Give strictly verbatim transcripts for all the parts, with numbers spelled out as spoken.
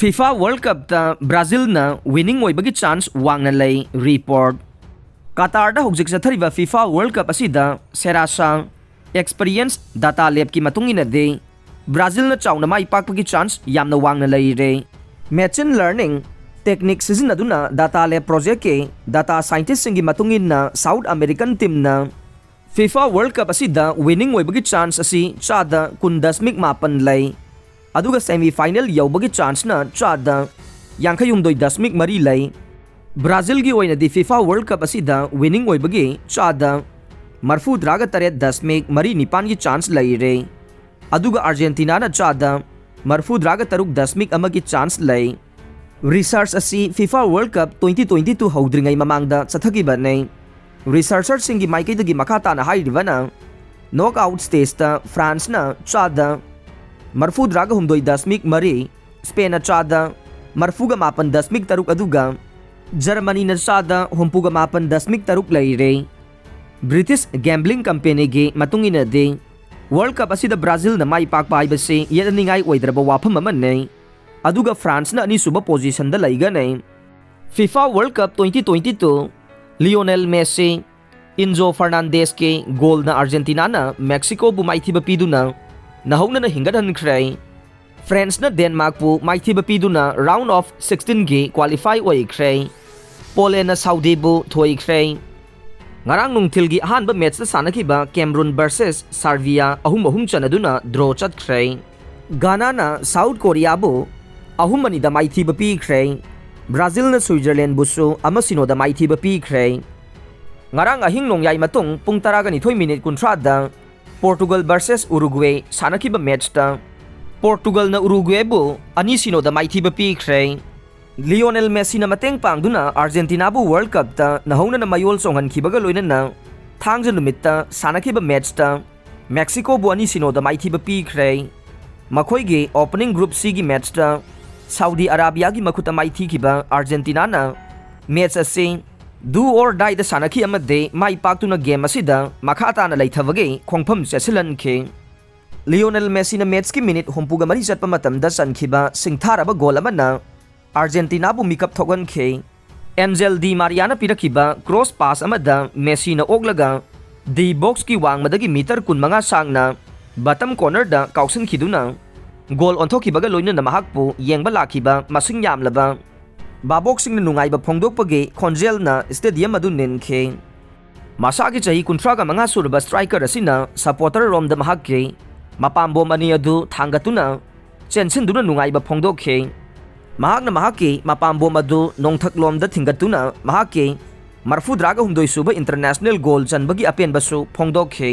FIFA World Cupꯇ Brazilꯅ winning ꯑꯣꯏꯕꯒꯤ chance ꯋꯥꯡꯅ ꯂꯩ꯫ Report꯫ ꯀꯇꯥꯔꯗ ꯍꯧꯖꯤꯛ ꯆꯠꯊꯔꯤꯕ FIFA World Cup ꯑꯁꯤꯗ ꯁꯦꯔꯥꯁꯥ Experience Data Labꯀꯤ ꯃꯇꯨꯡ ꯏꯟꯅꯗꯤ, Brazilꯅ ꯆꯥꯎꯅ ꯃꯥꯏ ꯄꯥꯛꯄꯒꯤ chance ꯌꯥꯝꯅ ꯋꯥꯡꯅ ꯂꯩꯔꯦ꯫ Machine learning technique ꯁꯤꯖꯤꯟꯅꯗꯨꯅ Data Lab projectꯀꯤ data scientistꯁꯤꯡꯒꯤ ꯃꯇꯨꯡ ꯏꯟꯅ, South American teamꯅ FIFA World Cup ꯑꯁꯤꯗ winning ꯑꯣꯏꯕꯒꯤ chance ꯑꯁꯤ ꯆꯥꯗ ꯀꯨꯟ ꯗꯁꯃꯤꯛ ꯃꯥꯄꯟ ꯂꯩ, ꯑꯗꯨꯒ semi final ꯌꯧꯕꯒꯤ chanceꯅ ꯆꯥꯗ ꯌꯥꯡꯈꯩ ꯍꯨꯝꯗꯣꯏ ꯗꯁꯃꯤꯛ ꯃꯔꯤ ꯂꯩ꯫ Brazilꯒꯤ ꯑꯣꯏꯅꯗꯤ FIFA World Cup ꯑꯁꯤꯗ winning ꯑꯣꯏꯕꯒꯤ ꯆꯥꯗ ꯃꯔꯐꯨ ꯇꯔꯥꯒ ꯇꯔꯦꯠ ꯗꯁꯃꯤꯛ ꯃꯔꯤ ꯅꯤꯄꯥꯟꯒꯤ chance ꯂꯩꯔꯦ, ꯑꯗꯨꯒ Argentinaꯅ ꯆꯥꯗ ꯃꯔꯐꯨ ꯇꯔꯥꯒ ꯇꯔꯨꯛ ꯗꯁꯃꯤꯛ ꯑꯃꯒꯤ chance ꯂꯩ꯫ Research ꯑꯁꯤ FIFA World Cup twenty twenty two ꯍꯧꯗ꯭ꯔꯤꯉꯩ ꯃꯃꯥꯡꯗ ꯆꯠꯊꯈꯤꯕꯅꯤ꯫ Researcherꯁꯤꯡꯒꯤ ꯃꯥꯏꯀꯩꯗꯒꯤ ꯃꯈꯥ ꯇꯥꯅ ꯍꯥꯏꯔꯤꯕꯅ, knockout stageꯇ Franceꯅ ꯆꯥꯗ ꯃꯔꯐꯨ ꯇꯔꯥꯒ ꯍꯨꯝꯗꯣꯏ ꯗꯁꯃꯤꯛ ꯃꯔꯤ, Spainꯅ ꯆꯥꯗ ꯃꯔꯐꯨꯒ ꯃꯥꯄꯟ ꯗꯁꯃꯤꯛ ꯇꯔꯨꯛ, ꯑꯗꯨꯒ Germanyꯅ ꯆꯥꯗ ꯍꯨꯝꯐꯨꯒ ꯃꯥꯄꯟ ꯗꯁꯃꯤꯛ ꯇꯔꯨꯛ ꯂꯩꯔꯦ꯫ British gambling companyꯒꯤ ꯃꯇꯨꯡ ꯏꯟꯅꯗꯤ, World Cup ꯑꯁꯤꯗ Brazilꯅ ꯃꯥꯏ ꯄꯥꯛꯄ ꯍꯥꯏꯕꯁꯤ ꯌꯦꯠꯅꯅꯤꯡꯉꯥꯏ ꯑꯣꯏꯗ꯭ꯔꯕ ꯋꯥꯐꯝ ꯑꯃꯅꯤ, ꯑꯗꯨꯒ Franceꯅ ꯑꯅꯤꯁꯨꯕ positionꯗ ꯂꯩꯒꯅꯤ꯫ FIFA World Cup twenty twenty two, Lionel Messi, Enzo Fernandezꯀꯤ goalꯅ Argentinaꯅ Mexicoꯕꯨ ꯃꯥꯏꯊꯤꯕ ꯄꯤꯗꯨꯅ ꯅꯧꯍꯧꯅꯅ ꯍꯤꯡꯒꯠꯍꯟꯈ꯭ꯔꯦ꯫ Franceꯅ Denmarkꯄꯨ ꯃꯥꯏꯊꯤꯕ ꯄꯤꯗꯨꯅ round of sixteenꯒꯤ qualify ꯑꯣꯏꯈ꯭ꯔꯦ꯫ Polandꯅ Saudiꯕꯨ ꯊꯣꯏꯈ꯭ꯔꯦ꯫ ꯉꯔꯥꯡ ꯅꯨꯡꯊꯤꯜꯒꯤ ꯑꯍꯥꯟꯕ matchꯇ ꯁꯥꯟꯅꯈꯤꯕ Cameroon versus Serbia ꯑꯍꯨꯝ ꯑꯍꯨꯝ ꯆꯟꯅꯗꯨꯅ draw ꯆꯠꯈ꯭ꯔꯦ꯫ Ghanaꯅ South Koreaꯕꯨ ꯑꯍꯨꯝ ꯑꯅꯤꯗ ꯃꯥꯏꯊꯤꯕ ꯄꯤꯈ꯭ꯔꯦ꯫ Brazilꯅ Switzerlandꯕꯨꯁꯨ ꯑꯃ ꯁꯤꯅꯣꯗ ꯃꯥꯏꯊꯤꯕ ꯄꯤꯈ꯭ꯔꯦ꯫ ꯉꯔꯥꯡ ꯑꯍꯤꯡ ꯅꯣꯡꯌꯥꯏ ꯃꯇꯨꯡ ꯄꯨꯡ ꯇꯔꯥꯒ ꯅꯤꯊꯣꯏ minute ꯀꯨꯟꯊ꯭ꯔꯥꯗ Portugal versus Uruguay ꯁꯥꯟꯅꯈꯤꯕ matchꯇ Portugalꯅ Uruguayꯕꯨ ꯑꯅꯤ ꯁꯤꯅꯣꯗ ꯃꯥꯏꯊꯤꯕ ꯄꯤꯈ꯭ꯔꯦ꯫ Lionel Messiꯅ ꯃꯇꯦꯡ ꯄꯥꯡꯗꯨꯅ Argentinaꯕꯨ World Cupꯇ ꯅꯧꯍꯧꯅꯅ ꯃꯌꯣꯜ ꯆꯣꯡꯍꯟꯈꯤꯕꯒ ꯂꯣꯏꯅꯅ ꯊꯥꯡꯖ ꯅꯨꯃꯤꯠꯇ ꯁꯥꯟꯅꯈꯤꯕ matchꯇ Mexicoꯕꯨ ꯑꯅꯤ ꯁꯤꯅꯣꯗ ꯃꯥꯏꯊꯤꯕ ꯄꯤꯈ꯭ꯔꯦ꯫ ꯃꯈꯣꯏꯒꯤ opening Group Cꯒꯤ matchꯇ Saudi Arabiaꯒꯤ ꯃꯈꯨꯠꯇ ꯃꯥꯏꯊꯤꯈꯤꯕ Argentinaꯅ match ꯑꯁꯤ do or dieꯗ ꯁꯥꯟꯅꯈꯤ ꯑꯃꯗꯤ ꯃꯥꯏ ꯄꯥꯛꯇꯨꯅ game ꯑꯁꯤꯗ ꯃꯈꯥ ꯇꯥꯅ ꯂꯩꯊꯕꯒꯤ ꯈꯣꯡꯐꯝ ꯆꯦꯠꯁꯤꯜꯍꯟꯈꯤ꯫ ꯂꯤꯑꯣꯅꯦꯜ ꯃꯦꯁꯤꯅ ꯃꯦꯠꯁꯀꯤ ꯃꯤꯅꯤꯠ ꯍꯨꯝꯐꯨꯒ ꯃꯔꯤ ꯆꯠꯄ ꯃꯇꯝꯗ ꯆꯟꯈꯤꯕ ꯁꯤꯡꯊꯥꯔꯕ ꯒꯣꯜ ꯑꯃꯅ ꯑꯥꯔꯖꯦꯟꯇꯤꯅꯥꯕꯨ ꯃꯤꯀꯞ ꯊꯣꯛꯍꯟꯈꯤ꯫ ꯑꯦꯟꯖꯦꯜ ꯗꯤ ꯃꯥꯔꯤꯌꯥꯅ ꯄꯤꯔꯛꯈꯤꯕ ꯀ꯭ꯔꯣꯁ ꯄꯥꯁ ꯑꯃꯗ ꯃꯦꯁꯤꯅ ꯑꯣꯛꯂꯒ ꯗꯤ ꯕꯣꯛꯁꯀꯤ ꯋꯥꯡꯃꯗꯒꯤ ꯃꯤꯇꯔ ꯀꯨꯟꯃꯉꯥ ꯁꯥꯡꯅ ꯕꯇꯝ ꯀꯣꯔꯅꯔꯗ ꯀꯥꯎꯁꯤꯟꯈꯤꯗꯨꯅ ꯒꯣꯜ ꯑꯣꯟꯊꯣꯛꯈꯤꯕꯒ ꯂꯣꯏꯅꯅ ꯃꯍꯥꯛꯄꯨ ꯌꯦꯡꯕ ꯂꯥꯛꯈꯤꯕ ꯃꯁꯤꯡ ꯌꯥꯝꯂꯕ ꯚꯥꯕꯣꯛꯁꯤꯡꯅ ꯅꯨꯡꯉꯥꯏꯕ ꯐꯣꯡꯗꯣꯛꯄꯒꯤ ꯈꯣꯟꯖꯦꯜꯅ ꯁ꯭ꯇꯦꯗꯤꯌꯝ ꯑꯗꯨ ꯅꯤꯟꯈꯤ꯫ ꯃꯁꯥꯒꯤ ꯆꯍꯤ ꯀꯨꯟꯊ꯭ꯔꯥꯒ ꯃꯉꯥ ꯁꯨꯔꯕ ꯁ꯭ꯇ꯭ꯔꯥꯏꯀꯔ ꯑꯁꯤꯅ ꯁꯄꯣꯔꯇꯔ ꯔꯣꯝꯗ ꯃꯍꯥꯛꯀꯤ ꯃꯄꯥꯝꯕꯣꯝ ꯑꯅꯤ ꯑꯗꯨ ꯊꯥꯡꯒꯠꯇꯨꯅ ꯆꯦꯟꯁꯤꯟꯗꯨꯅ ꯅꯨꯡꯉꯥꯏꯕ ꯐꯣꯡꯗꯣꯛꯈꯤ꯫ ꯃꯍꯥꯛꯅ ꯃꯍꯥꯛꯀꯤ ꯃꯄꯥꯝꯕꯣꯝ ꯑꯗꯨ ꯅꯣꯡꯊꯛꯂꯣꯝꯗ ꯊꯤꯡꯒꯠꯇꯨꯅ ꯃꯍꯥꯛꯀꯤ ꯃꯔꯐꯨꯇꯔꯥꯒ ꯍꯨꯝꯗꯣꯏ ꯁꯨꯕ ꯏꯟꯇꯔꯅꯦꯁꯅꯦꯜ ꯒꯣꯜ ꯆꯟꯕꯒꯤ ꯑꯄꯦꯟꯕꯁꯨ ꯐꯣꯡꯗꯣꯛꯈꯤ꯫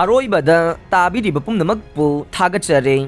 ꯑꯔꯣꯏꯕꯗ ꯇꯥꯕꯤꯔꯤꯕ ꯄꯨꯝꯅꯃꯛꯄꯨ ꯊꯥꯒꯠꯆꯔꯤ꯫